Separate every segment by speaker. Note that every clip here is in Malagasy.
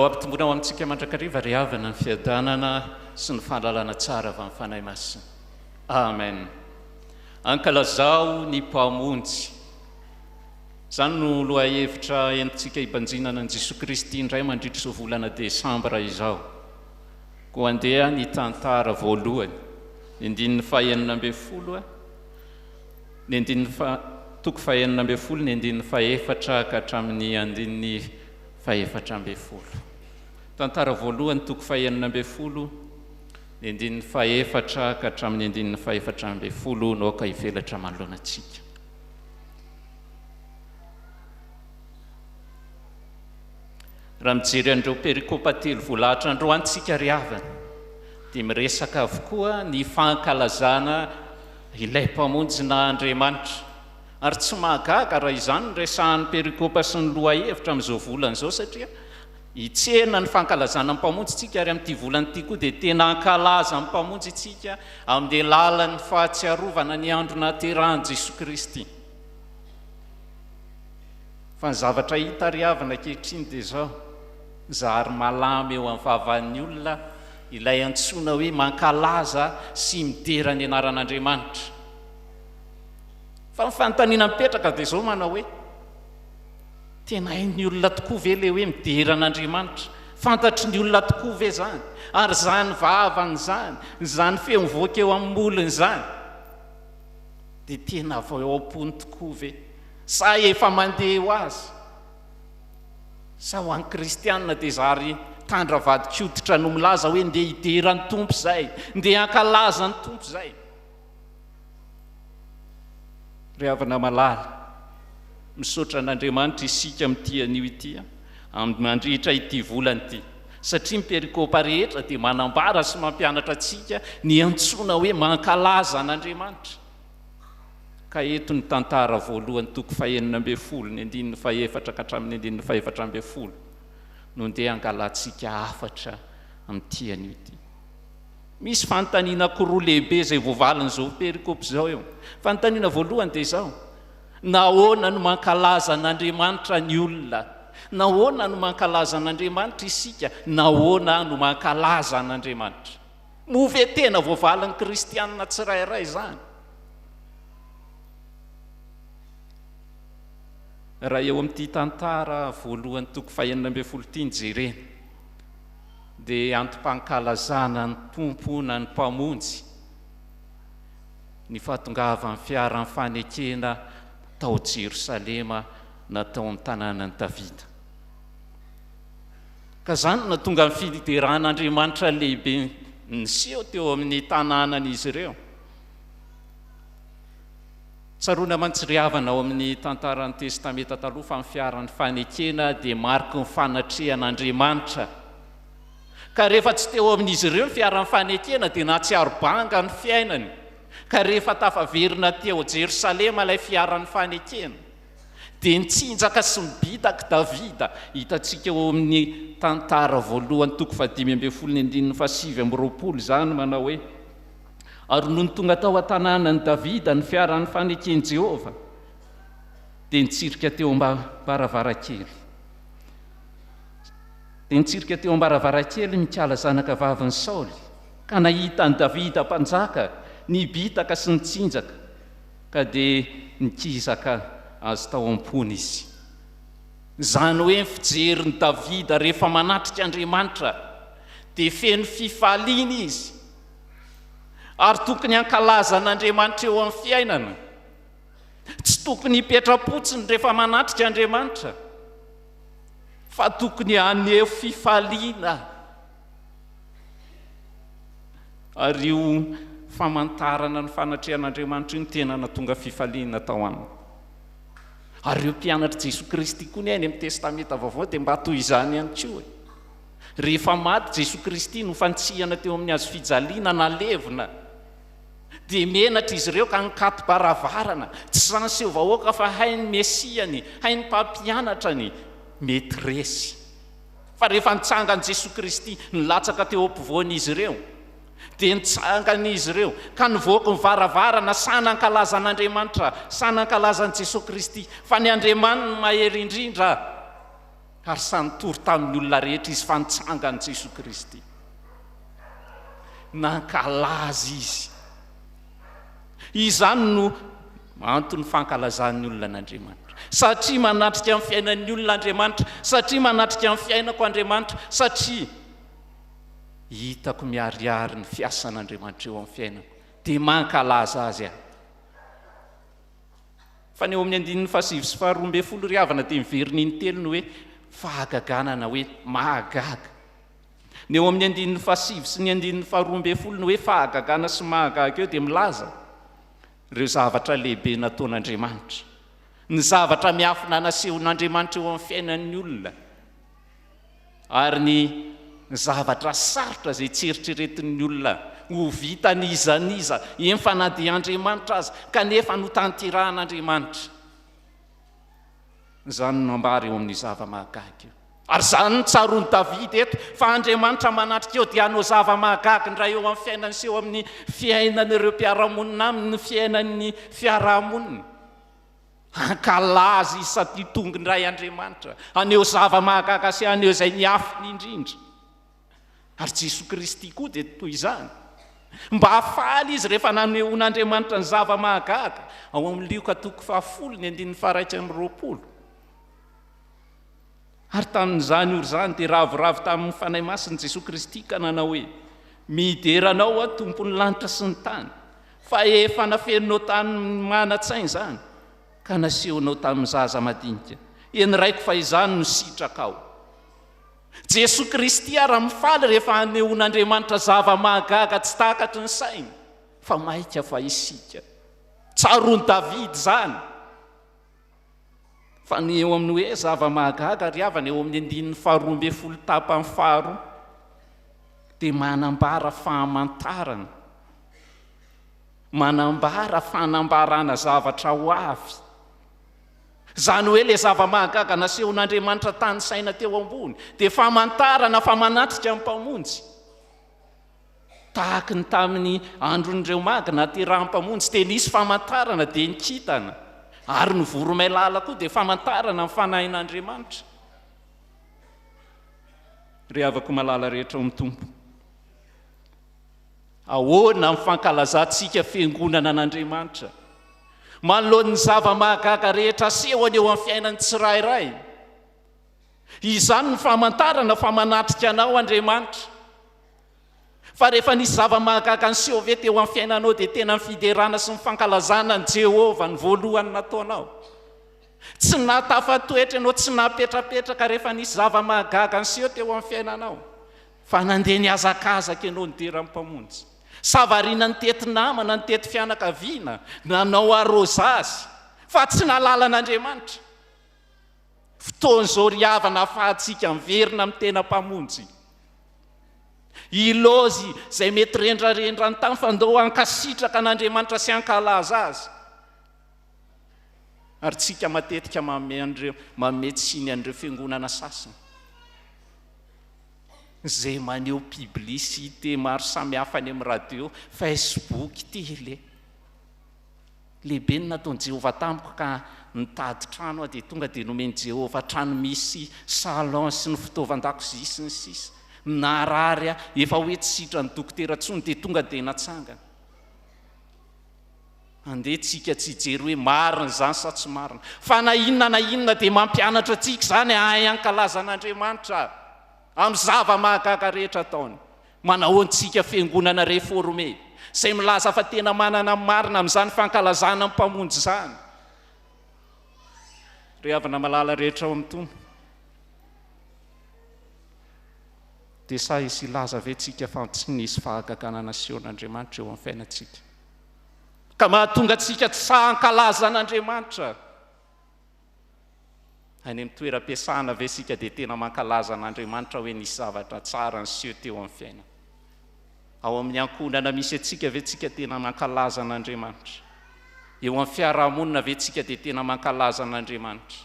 Speaker 1: Ndao hampitomboina ho amintsika mandrakariva ry havana ny fiadanana sy ny fahalalana tsara avy amin'ny Fanahy Masina. Amen. Ankalazao ny Mpamonjy. Izany no lohahevitra entintsika hibanjinana an'i Jesoa Kristy indray mandritra izao volana desambra izao. Koa andeha ny tantara voalohany, ny andininy fahenina ambin'ny folo, ny andininy faha, toko fahenina ambin'ny folo, ny andininy fahefatra ka hatramin'ny andininy fahefatra ambin'ny folo. Tantara voalohany, toko fahenina ambin'ny folo, ny andininy fahefatra ka hatramin'ny andininy fahefatra ambin'ny folo no aoka hivelatra manoloana antsika. Raha mijery an'ireo perikopa telo voalahatra androany tsika ry havana dia miresaka avokoa ny fankalazana ilay Mpamonjy na Andriamanitra. Ary tsy mahagaga raha izany no resahan'ny perikopa sy ny lohahevitra amin'izao volana izao satria hitsena ny fankalazana ny Mpamonjy tsika ary amin'ity volana ity koa dia tena hankalaza ny Mpamonjy isika amin'ny alalan'ny fahatsiarovana ny andro nahaterahan'i Jesoa Kristy. Fa ny zavatra hita ry havana ankehitriny dia izao, zary malama eo amin'ny vavan'ny olona ilay antsoina hoe mankalaza sy midera ny anaran'Andriamanitra. Fa ny fanontaniana mipetraka dia izao manao hoe, tena hain'ny olona tokoa ve ilay hoe midera an'Andriamanitra? Fantatry ny olona tokoa ve izany? Ary izany vavany izany, izany feo mivoaka eo amin'ny molony izany, dia tena avy ao am-pony tokoa ve? Sa efa mandeha ho azy? Sa ho an'ny kristianina dia zary tandra vadin-koditra no milaza hoe ndeha hidera ny Tompo izay, ndeha hankalaza ny Tompo izay? Ry havana malala, misaotra an'Andriamanitra isika amin'ity anio ity, mandritra ity volana ity, satria ny perikopa rehetra dia manambara sy mampianatra antsika ny antsoina hoe mankalaza an'Andriamanitra. Ka eto ny tantara voalohany toko fahenina ambin'ny folo, ny andininy fahefatra ka hatramin'ny andininy fahefatra ambin'ny folo no ndeha hangalantsika hafatra amin'ity anio ity. Misy fanontaniana ankiroa lehibe izay voavalin'izao perikopa izao eo. Fanontaniana voalohany dia izao, nahoana no mankalaza an'Andriamanitra ny olona? Nahoana no mankalaza an'Andriamanitra isika? Nahoana no mankalaza an'Andriamanitra? Moa ve tena voavalin'ny kristianina tsirairay izany? Raha eo amin'ity tantara voalohany toko fahenina ambin'ny folo ity no jerena, dia antom-pankalazana ny Tompo na ny Mpamonjy ny fahatongavan'ny fiaran'ny fanekena tao Jerosalema na tao amin'ny tanànan'i Davida. Ka izany no nahatonga ny fideran'Andriamanitra lehibe niseho teo amin'ny tanànan'izy ireo. Tsaroana mantsy ry havana ao amin'ny tantaran'ny Testamenta Taloha fa ny fiaran'ny fanekena dia mariky ny fanatrehan'Andriamanitra. Ka rehefa tsy teo amin'izy ireo ny fiaran'ny fanekena dia nahatsiaro banga ny fiainany. Ka rehefa tafaverina teo Jerosalema ilay fiaran'ny fanekena, Dia nitsinjaka sy nibitaka Davida. Hitantsika ao amin'ny Tantara voalohany toko fahadimy ambin'ny folo ny andininy fahasivy amby roapolo izany manao hoe, Ary nony tonga tao an-tanànan'i Davida ny fiaran'ny faneken'i Jehovah, dia nitsirika teo am-baravarankely. Dia nitsirika teo am-baravarankely Mikala zanaka vavin'i Saoly, ka nahita an'i Davida mpanjaka nibitaka sy nitsinjaka. Ka dia nikizaka azy tao am-pony izy. Izany hoe ny fijerin'i Davida rehefa manatrika Andriamanitra dia feno fifaliana izy ary tokony hankalaza an'Andriamanitra eo amin'ny fiainana. Tsy tokony hipetra-potsiny rehefa manatrika Andriamanitra fa tokony haneho fifaliana. Ary io famantarana ny fanatrehan'Andriamanitra io no tena nahatonga fifaliana tao aminy. Ary ireo mpianatr'i Jesoa Kristy koa ny any amin'ny Testamenta Vaovao dia mba toy izany ihany koa e. Rehefa maty Jesoa Kristy, nofantsihana teo amin'ny hazo fijaliana, nalevina, dia menatra izy ireo ka nikato-baravarana, tsy sahy niseho vahoaka fa hain'ny Mesiany, hain'ny mpampianatrany, mety resy. Fa rehefa nitsangan'i Jesoa Kristy nilatsaka teo ampovoan'izy ireo, dia nitsangana izy ireo, ka nivoaka ny varavarana, sahy nankalaza an'Andriamanitra, sahy nankalaza an'i Jesoa Kristy, fa ny Andriamaniny mahery indrindra. Ary sahy nitory tamin'ny olona rehetra izy fa nitsangan'i Jesoa Kristy. Nankalaza izy. Izany no anton'ny fankalazan'ny olona an'Andriamanitra. Satria manatrika ny fiainan'ny olona Andriamanitra, satria manatrika ny fiainako Andriamanitra, satria hitako miharihary ny fiasan'Andriamanitra eo amin'ny fiainako, dia mankalaza Azy aho. Fa ny eo amin'ny andininy fahasivy sy faharoa ambin'ny folo ry havana dia miverina intelo ny hoe fahagagana na hoe mahagaga. Ny eo amin'ny andininy fahasivy sy ny andininy 12 ny hoe fahagagana sy mahagaga eo dia milaza ireo zavatra lehibe nataon'Andriamanitra. Ny zavatra miafina nasehon'Andriamanitra eo amin'ny fiainan'ny olona. Ary ny zavatra sarotra izay tsy eritreretin'ny olona ho vitan'iza n'iza, eny fa na dia Andriamanitra aza, kanefa notanterahan'Andriamanitra. Izany no ambara eo amin'io zava-mahagaga io. Ary izany no tsaroan'i Davida eto, fa Andriamanitra manatrika eo dia hanao zava-mahagaga indray eo amin'ny fiainany sy eo amin'ny fiainan'ireo mpiara-monina aminy, ny fiainan'ny fiarahamonina. Hankalaza izy satria tonga indray Andriamanitra haneho zava-mahagaga sy haneho izay miafina indrindra. Ary Jesoa Kristy koa dia toy izany. Mba faly izy rehefa nanehoan'Andriamanitra ny zava-mahagaga ao amin'ny Lioka toko fahafolo ny andininy faha-21. Ary tamin'izany ora izany dia ravoravo tamin'ny Fanahy Masina Jesoa Kristy ka nanao hoe, Midera Anao aho Tompon'ny lanitra sy ny tany, Fa efa nafeninao tamin'ny manan-tsaina izany, ka nasehonao tamin'ny zaza madinika. Eny Raiko fa izany no sitrakao. Jesoa Kristy ara mifaly rehefa anehoan'Andriamanitra zava-mahagaga tsy takatry ny saina, fa maika fa isika. Tsaroan'i Davida izany. Fa ny eo amin'ny hoe zava-mahagaga ry havana eo amin'ny andininy 12 tapany faharoa dia manambara famantarana, manambara fanambarana zavatra ho avy. Izany hoe ilay zava-mahagaga nasehon'Andriamanitra tany saina teo ambony dia famantarana fa manatrika ny Mpamonjy. Tahaky ny tamin'ny andron'ireo magy naterahan'ny Mpamonjy dia nisy famantarana dia ny kintana, ary ny voromailala koa dia famantarana ny Fanahin'Andriamanitra. Ry havako malala rehetra ao amin'ny Tompo, ahoana ny fankalazantsika fiangonana an'Andriamanitra manoloana ny zava-mahagaga rehetra asehony eo amin'ny fiainan'ny tsirairay? Izany no famantarana fa manatrika anao Andriamanitra. Fa rehefa nisy zava-mahagaga niseho ve teo amin'ny fiainanao dia tena ny fiderana sy ny fankalazana an'i Jehovah no voalohany nataonao? Tsy nahatafatoetra ianao, tsy nahapetrapetraka rehefa nisy zava-mahagaga niseho teo amin'ny fiainanao, fa nandeha nihazakazaka ianao nidera ny Mpamonjy. Savarina nitety namana, nitety fianakaviana, nanao arôzazy, fa tsy nahalala an'Andriamanitra. Fotoana izao ry havana ahafahantsika miverina amin'ny tena Mpamonjy. Ilaozy izay mety rendrarendra ny tany fa ndao hankasitraka an'Andriamanitra sy hankalaza Azy. Ary tsika matetika manome an'ireo, manome tsiny an'ireo fiangonana sasany izay maneho publicité maro samihafa any amin'ny radio, Facebook, télé. Lehibe ny nataon'i Jehovah tamiko ka nitady trano aho dia tonga dia nomen'i Jehovah trano misy salon sy ny fitaovan-dakozia sy ny sisa. Narary aho, efa hoe tsy sitran'ny dokotera intsony dia tonga dia natsangana. Andeha tsika tsy hijery hoe marina izany sa tsy marina. Fa na inona na inona dia mampianatra antsika izany hahay hankalaza an'Andriamanitra amin'ny zava-mahagaga rehetra ataony. Manao antsika fiangonana réformé izay milaza fa tena manana ny marina amin'izany fankalazana ny Mpamonjy izany. Ry havana malala rehetra ao amin'ny Tompo, dia sahy hisy hilaza ve tsika fa tsy nisy fahagagana nasehon'Andriamanitra eo amin'ny fiainantsika, ka mahatonga antsika tsy sahy hankalaza an'Andriamanitra? Any amin'ny toeram-piasana ve isika dia tena mankalaza an'Andriamanitra hoe nisy zavatra tsara niseho teo amin'ny fiainana? Ao amin'ny ankohonana misy antsika ve tsika tena mankalaza an'Andriamanitra? Eo amin'ny fiarahamonina ve tsika dia tena mankalaza an'Andriamanitra?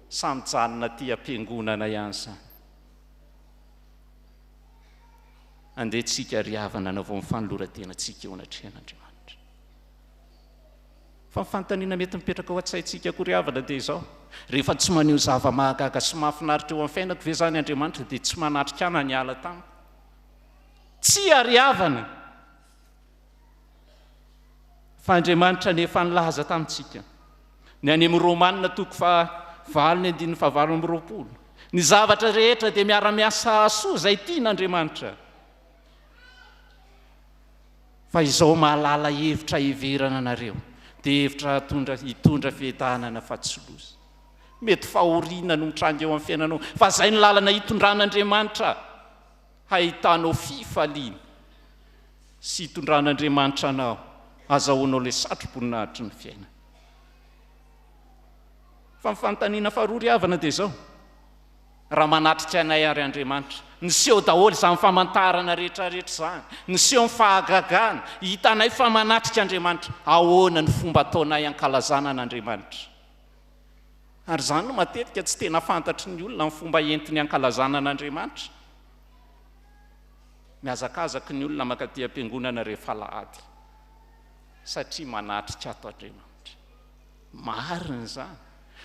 Speaker 1: Sa mijanona aty am-piangonana ihany izany? Andeha tsika ry havana hanavao ny fanoloran-tenantsika eo anatrehan'Andriamanitra. Fa ny fanontaniana mety mipetraka ao an-tsaintsika koa ry havana dia izao, rehefa tsy maneho zava-mahagaga sy mahafinaritra eo amin'ny fiainako ve izany Andriamanitra dia tsy manatrika ahy na niala tamiko? Tsia ry havana! Fa Andriamanitra anefa nilaza tamintsika, ny any amin'ny Romana toko faha valo ny andininy faha 28, ny zavatra rehetra dia miara-miasa hahasoa izay tian'Andriamanitra. Fa izao mahalala hevitra heverana anareo, dia hevitra hatondra hitondra fiadanana fa tsy loza. Mety fahoriana no mitranga eo amin'ny fiainanao, fa izay ny lalana hitondran'Andriamanitra hahitanao fifaliana sy hitondran'Andriamanitra anao hazahoanao ilay satroboninahitry ny fiainana. Fa ny fanontaniana faharoa ry havana dia izao, raha manatrika anay àry Andriamanitra, niseho daholo izany famantarana rehetra rehetra izany, niseho ny fahagagana, hitanay fa manatrika Andriamanitra, ahoana ny fomba ataonay hankalazana an'Andriamanitra? Ary izany no matetika tsy tena fantatry ny olona ny fomba entiny hankalazana an'Andriamanitra. Mihazakazaky ny olona mankaty am-piangonana rehefa alahady satria manatrika ato Andriamanitra. Marina izany.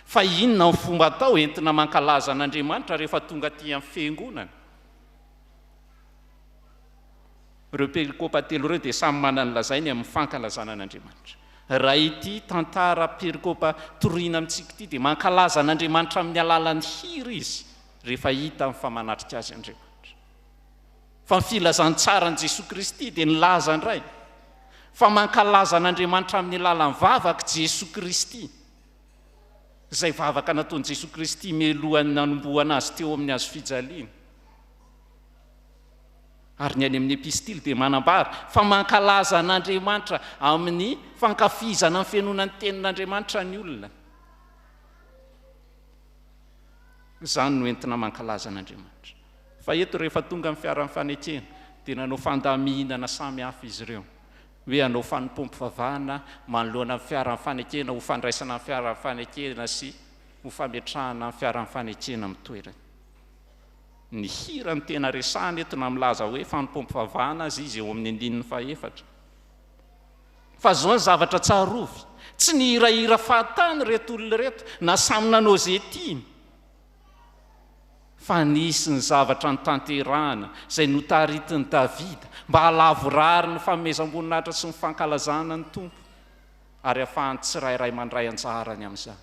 Speaker 1: Fa inona ny fomba atao entina mankalaza an'Andriamanitra rehefa tonga aty amin'ny fiangonana? Ireo perikopa telo ireo dia samy manana ny lazainy amin'ny fankalazana an'Andriamanitra. Raha ity tantara perikopa torina amintsika ity dia mankalaza an'Andriamanitra amin'ny alalan'ny hira izy rehefa hitany fa manatrika azy Andriamanitra. Fa ny filazantsaran'i Jesoa Kristy dia nilaza indray fa mankalaza an'Andriamanitra amin'ny alalan'ny vavak'i Jesoa Kristy. Izay vavaka nataon'i Jesoa Kristy mialohan'ny nanombohana azy teo amin'ny hazofijaliana. Ary ny any amin'ny epistily dia manambara fa mankalaza an'Andriamanitra amin'ny fankafizana ny fenoana ny tenin'Andriamanitra ny olona. Izany no entina mankalaza an'Andriamanitra. Fa eto rehefa tonga ny fiaran'ny fanekena dia nanao fandaminana samy hafa izy ireo. Hoe hanao fanompoam-pivavahana manoloana ny fiaran'ny fanekena ho fandraisana ny fiaran'ny fanekena sy ho fametrahana ny fiaran'ny fanekena amin'ny toerany. Ny hira no tena resahana eto na milaza hoe fanompoam-pivavahana aza izy eo amin'ny andininy fahefatra. Fa izao ny zavatra tsarovy, tsy nihirahira fahatany ireto olona ireto na samy nanao izay tiany, fa nisy ny zavatra notanterahana izay notaritin'i Davida mba hahalavorary ny fanomezam-boninahitra sy ny fankalazana ny Tompo ary hahafahan'ny tsirairay mandray anjarany amin'izany.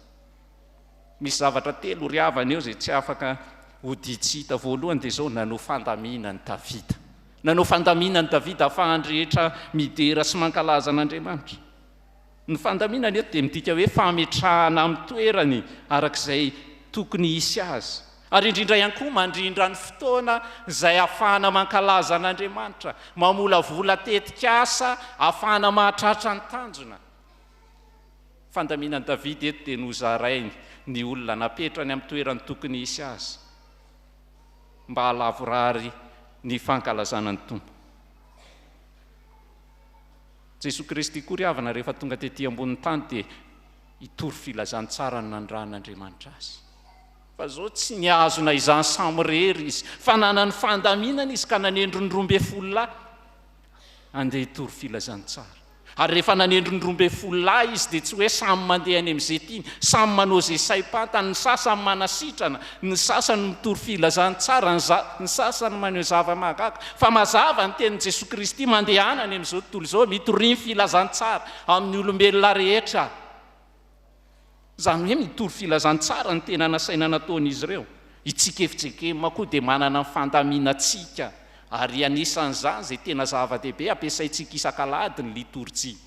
Speaker 1: Misy zavatra telo ry havana eo izay tsy afaka hodian-tsy hita. Voalohany dia izao, nanao fandaminana Davida. Nanao fandaminana Davida hahafahan'ny rehetra midera sy mankalaza an'Andriamanitra. Ny fandaminana eto dia midika hoe fametrahana amin'ny toerany araka izay tokony hisy azy. Ary indrindra ihany koa mandrindra ny fotoana izay ahafahana mankalaza an'Andriamanitra, mamolavola tetikasa ahafahana mahatratra ny tanjona. Fandaminan'i Davida eto dia nozarainy ny olona, napetrany amin'ny toerany tokony hisy azy, mba hahalavorary ny fankalazana ny Tompo. Jesoa Kristy koa ry havana rehefa tonga tety ambonin'ny tany dia hitory filazantsara no nanirahan'Andriamanitra azy. Fa zao tsy nihazona izany samirery izy, fa nanana fandaminana izy ka nanendry ny 12 lahy handeha hitory filazantsara. Ary rehefa nanendry ny 12 lahy izy dia tsy hoe samy mandeha any amin'izay tiany, samy manao izay saim-pantany, ny sasany manasitrana, ny sasany mitory filazantsara, ny sasany maneho zava-mahagaga. Fa mazava ny tenin'i Jesoa Kristy, mandehana any amin'izao tontolo izao, mitoria ny filazantsara amin'ny olombelona rehetra. Izany hoe mitory filazantsara no tena nasaina nataon'izy ireo. Itsika fjkm koa dia manana ny fandaminantsika ary anisan'izany izay tena zava-dehibe ampiasaintsika isak'alahady ny litorjia.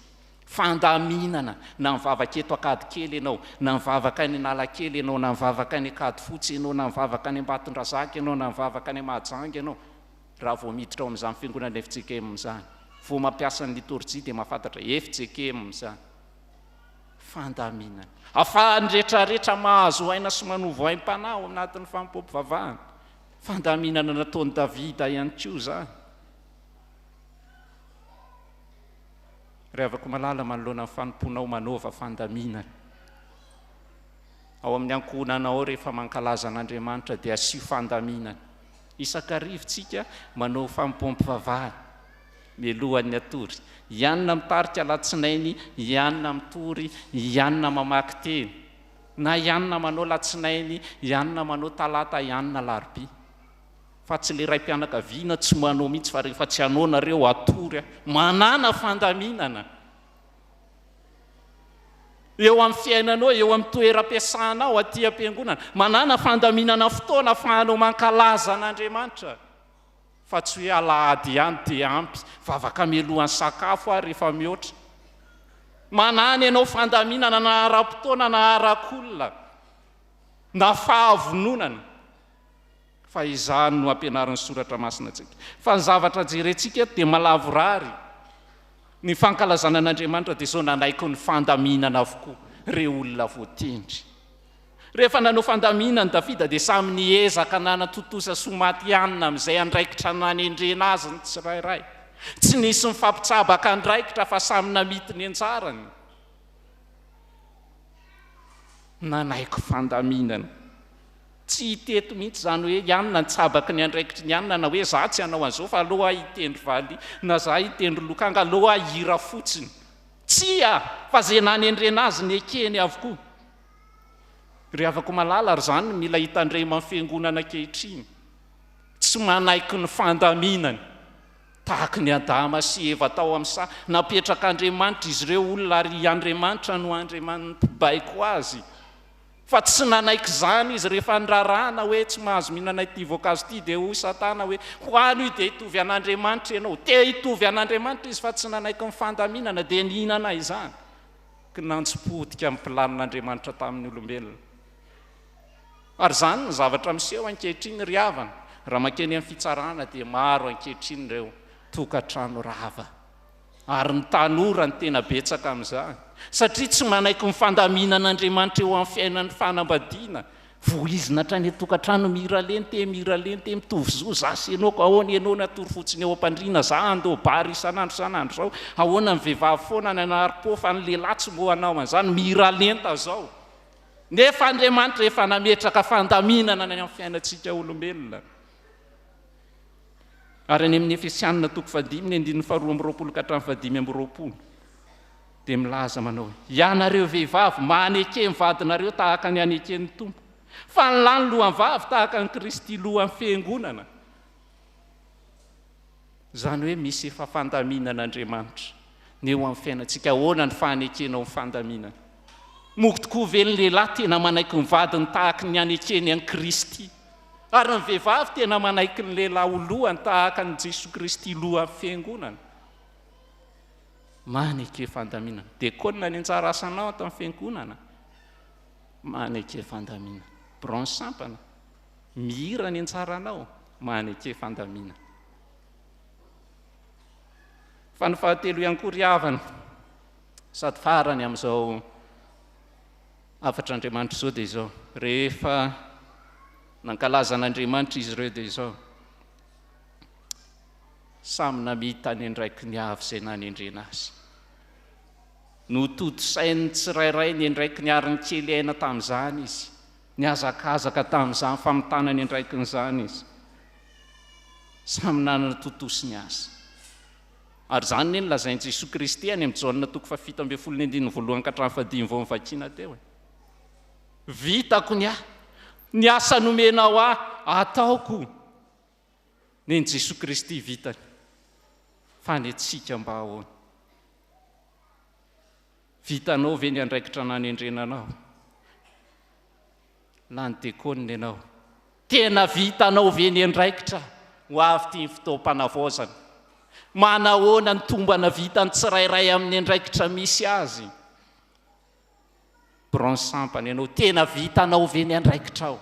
Speaker 1: Fandaminana, na mivavaka eto Ankadikely ianao, na mivavaka any Analakely ianao, na mivavaka any Ankadifotsy ianao, na mivavaka any Ambatondrazaka ianao, na mivavaka any Mahajanga ianao, raha vao miditra ao amin'izany fiangonana fjkm izany, vao mampiasa ny litorjia dia mahafantatra fjkm izany. Fandaminana. Afahan'ny rehetrarehetra mahazo aina sy manovo aim-panahy ao anatin'ny fanompoam-pivavahana. Fandaminana nataon'i Davida ihany koa izany. Ry havako malala, manoloana ny fanompoanao, manaova fandaminana. Ao amin'ny ankohonanao ao rehefa mankalaza an'Andriamanitra dia asio fandaminana. Isan-kariva isika manao fanompoam-pivavahana. Mialohan'ny hatory. I anona mitarika alatsinainy, i anona mitory, i anona mamaky teny. Na i anona manao latsinainy, i anona manao talata, i anona alarobia. Fa tsy le raim-pianakaviana tsy manao mihitsy fa rehefa tsy hanao nareo hatory aho. Manàna fandaminana. Eo amin'ny fiainanao, eo amin'ny toeram-piasanao, aty am-piangonana. Manàna fandaminana fotoana ahafahanao mankalaza an'Andriamanitra. Fa tsy hoe alahady ihany dia ampy, vavaka mialohan'ny sakafo ary rehefa mihoatra. Manàna ianao fandaminana na ara-potoana na arak'olona, na fahavononana. Fa izany no ampianarin'ny Soratra Masina antsika. Fa ny zavatra jerentsika eto dia malavorary. Ny fankalazana an'Andriamanitra dia izao, nanaiky ny fandaminana avokoa ireo olona voatendry. Rehefa nanao fandaminana Davida dia samy niezaka nanatontosa soa matihanina amin'izay andraikitra nanendrena azy ny tsirairay. Tsy nisy nifampitsabaka andraikitra fa samy namity ny anjarany. Nanaiky fandaminana. Tsy hita eto mihitsy izany hoe i anona nitsabaky ny andraikitry ny anona na hoe za tsy hanao an'izao fa aleo aho hitendry valiha na za hitendry lokanga aleo aho hihira fotsiny. Tsia! Fa izay nanendrena azy nekeny avokoa. Ry havako malala, ary izany no mila hitandreman'ny Fiangonana ankehitriny. Tsy manaiky ny fandaminany. Tahaky ny Adama sy Eva tao amin'ny saha, napetrak'Andriamanitra izy ireo olona ary i Andriamanitra no Andriamaniny mpibaiko azy. Fa tsy nanaiky izany izy rehefa nirarahana hoe tsy mahazo mihinana ity voankazo ity dia hoy Satana hoe hoano io dia hitovy an'Andriamanitra ianao. Te hitovy an'Andriamanitra izy fa tsy nanaiky ny fandaminana dia nihinana izany. Kinanjo potika ny planin'Andriamanitra tamin'ny olombelona. Ary izany no zavatra miseho ankehitriny ry havana. Raha mankeny amin'ny fitsarana dia maro ankehitriny ireo tokantrano rava. Ary ny tanora no tena betsaka amin'izany. Satria tsy manaiky ny fandaminan'Andriamanitra eo amin'ny fiainan'ny fanambadiana. Voizina hatrany an-tokantrano, miralenta e, miralenta e, mitovy zo za sy enao ko, ahoana enao natory fotsiny eo am-pandriana, za handao bar isan'andro isan'andro zao, ahoana ny vehivavy foana ny anari-po fa ny lehilahy tsy mbo hanao an'izany, miralenta zao. Nefa Andriamanitra efa nametraka fandaminana ny amin'ny fiainantsika olombelona. Ary any amin'ny Efesianina toko fahadimy ny andininy faharoa amby roapolo ka hatramin'ny fahadimy amby roapolo dia milaza manao hoe, Ianareo vehivavy, maneke ny vadinareo tahaka ny aneken'ny Tompo, fa ny lahy ny lohan'ny vavy tahaka an'i Kristy lohan'ny fiangonana. Izany hoe misy efa fandaminan'Andriamanitra ny eo amin'ny fiainantsika. Ahoana ny fanekenao ny fandaminana? Moa tokoa ve ny lehilahy tena manaiky ny vadiny tahaka ny anekeny an'i Kristy? Ary ny vehivavy tena manaiky ny lehilahy ho lohany tahaka an'i Jesoa Kristy lohan'ny fiangonana? Maneke fandaminana. Dekona ny anjara asanao ato amin'ny fiangonana. Maneke fandaminana. Branche sampana. Mihira ny anjaranao. Maneke fandaminana. Fa ny fahatelo ihany koa ry havana, sady farany amin'izao hafatr'Andriamanitra izao dia izao, rehefa nankalaza an'Andriamanitra izy ireo dia izao, Samy namita ny andraikiny avy izay nanendrena azy. Notontosain'ny tsirairay ny andraikiny ary nikely aina tamin'izany izy. Nihazakazaka tamin'izany famitana ny andraikiny izany izy. Samy nanana tontosy ny azy. Ary izany anie no lazain'i Jesoa Kristy any amin'ny Jaona toko faha-17 ny andininy voalohany ka hatramin'ny fahadimy vao novakiana teo e. Vitako ny ahy. Ny asa nomenao ahy, ataoko. Nen'i Jesoa Kristy vitany fa ny antsika mba ahoana? Vitanao ve ny andraikitra nanendrena anao? Lany dekônina ianao. Tena vitanao ve ny andraikitra? Ho avy ity ny fotoam-panavaozana. Manahoana ny tombana vitan'ny tsirairay amin'ny andraikitra misy azy? Branche sampana ianao. Tena vitanao ve ny andraikitrao?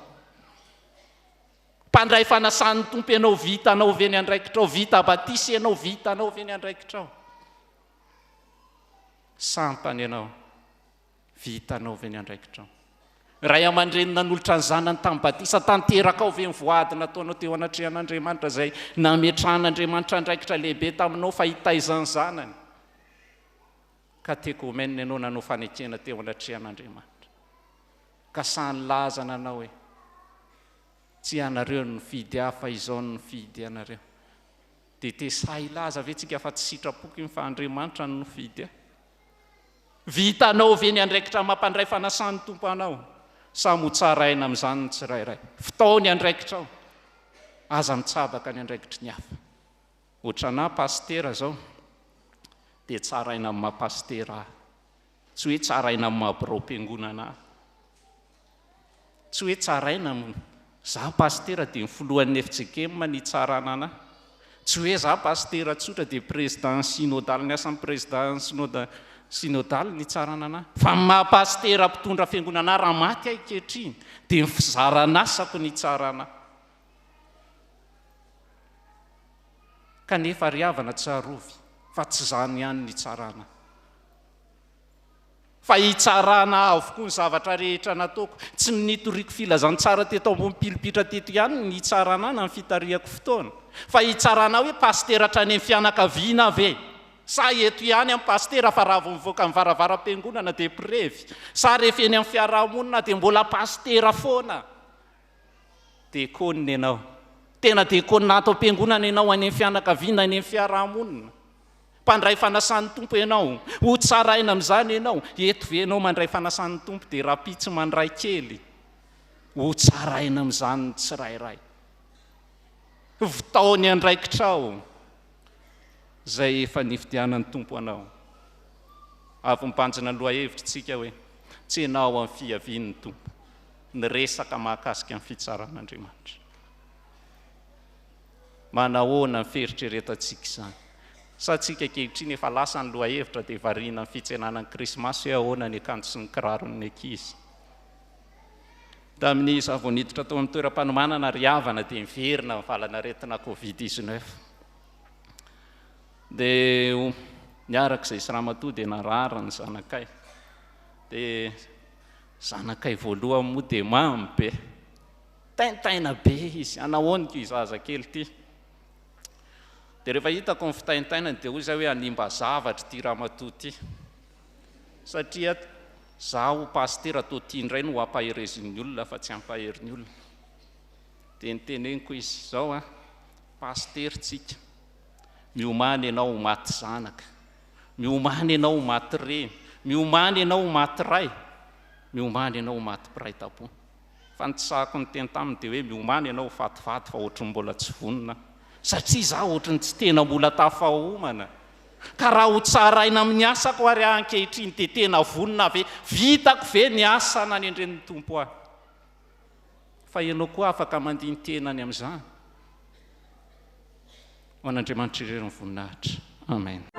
Speaker 1: Mpandray fanasan'ny Tompo ianao, vitanao ve ny andraikitrao? Vita batisa ianao, vitanao ve ny andraikitrao? Sampana ianao, vitanao ve ny andraikitrao? Ray aman-dreny nanolotra ny zanany tamin'ny batisa, tanterakao ve ny voady nataonao teo anatrehan'Andriamanitra izay nametrahan'Andriamanitra andraikitra lehibe taminao fa hitaiza ny zanany? Katekomena ianao nanao fanekena teo anatrehan'Andriamanitra. Ka sahy nilaza nanao hoe, Tsy ianareo no nifidy ahy fa izao no nifidy anareo. Dia te sahy hilaza ve tsika fa tsy sitrapoko iny fa Andriamanitra no nifidy ahy? Vitanao ve ny andraikitra mampandray fanasan'ny Tompo anao? Samy ho tsaraina amin'izany ny tsirairay. Vitao ny andraikitrao. Aza mitsabaka ny andraikitry ny hafa. Ohatranà pasitera izao dia tsaraina amin'ny maha pasitera ahy. Tsy hoe tsaraina amin'ny maha biraom-piangonana ahy. Tsy hoe tsaraina amin'ny za pasitera dia ny filohan'ny fjkm no hitsarana anà. Tsy hoe za pasitera tsotra dia président synodal ny asan'ny président synoda synodal no hitsarana anà. Fa amin'ny maha pasitera mpitondra fiangonana ahy raha maty aho ankehitriny dia ny fizaran'asako no hitsarana ahy. Kanefa ry havana tsarovy fa tsy izany ihany no hitsarana ahy. Fa hitsarana avokoa ny zavatra rehetra nataoko. Tsy ny nitoriako filazantsara teto ambony pilipitra teto ihany no hitsarana ahy na ny fitarihako fotoana. Fa hitsarana ahy hoe pasitera hatrany amin'ny fianakaviana ve? Sa eto ihany amin'ny pasitera fa raha vao mivoaka ny varavaram-piangonana dia mpirevy? Sa rehefa eny amin'ny fiarahamonina dia mbola pasitera foana? Diakona ianao. Tena diakona ato am-piangonana ianao, any amin'ny fianakaviana, any amin'ny fiarahamonina. Mpandray fanasan'ny Tompo ianao. Ho tsaraina amin'izany ianao. Eto ve ianao mandray fanasan'ny Tompo dia rahampitso mandray kely? Ho tsaraina amin'izany ny tsirairay. Vitao ny andraikitrao izay efa nifidianan'ny Tompo anao. Avy mibanjina ny lohahevitra isika hoe, Tsenao amin'ny fiavian'ny Tompo. Ny resaka mahakasika ny fitsaran'Andriamanitra. Manahoana ny fieritreretantsika izany? Sa tsika ankehitriny efa lasa ny lohahevitra dia variana amin'ny fitsenana ny krismasy hoe ahoana ny akanjo sy ny kiraron'ny ankizy? Tamin'ny izaho vao niditra tao amin'ny toeram-panomanana ry havana dia niverina ny valanaretina covid 19. Dia niaraka izay sy ramatoa dia narary ny zanakay. Dia zanakay voalohany moa dia mamy be. Taintaina be izy, anahoana ity zaza kely ity? Dia rehefa hitako ny fitaintainany dia hoy izaho hoe hanimba zavatra ity ramatoa ity. Satria zaho pasitera toa ity indray no hampaherezin'ny olona fa tsy hampahery ny olona. Dia niteneniko izy, izao an, pasitera tsika, miomàna ianao ho maty zanaka, miomàna ianao ho maty reny, miomàna ianao ho maty ray, miomàna ianao ho maty mpiray tampo. Fa ny tsy sahako niteny taminy dia hoe miomàna ianao ho faty vady fa ohatry ny mbola tsy vonona aho. Satria izaho ohatry ny tsy tena mbola tafaomana. Ka raha ho tsaraina amin'ny asako ary aho ankehitriny dia tena vonona aho ve? Vitako ve ny asa nanendren'ny Tompo ahy? Fa ianao koa afaka mandini-tena any amin'izany. Ho an'Andriamanitra irery ny voninahitra. Amen.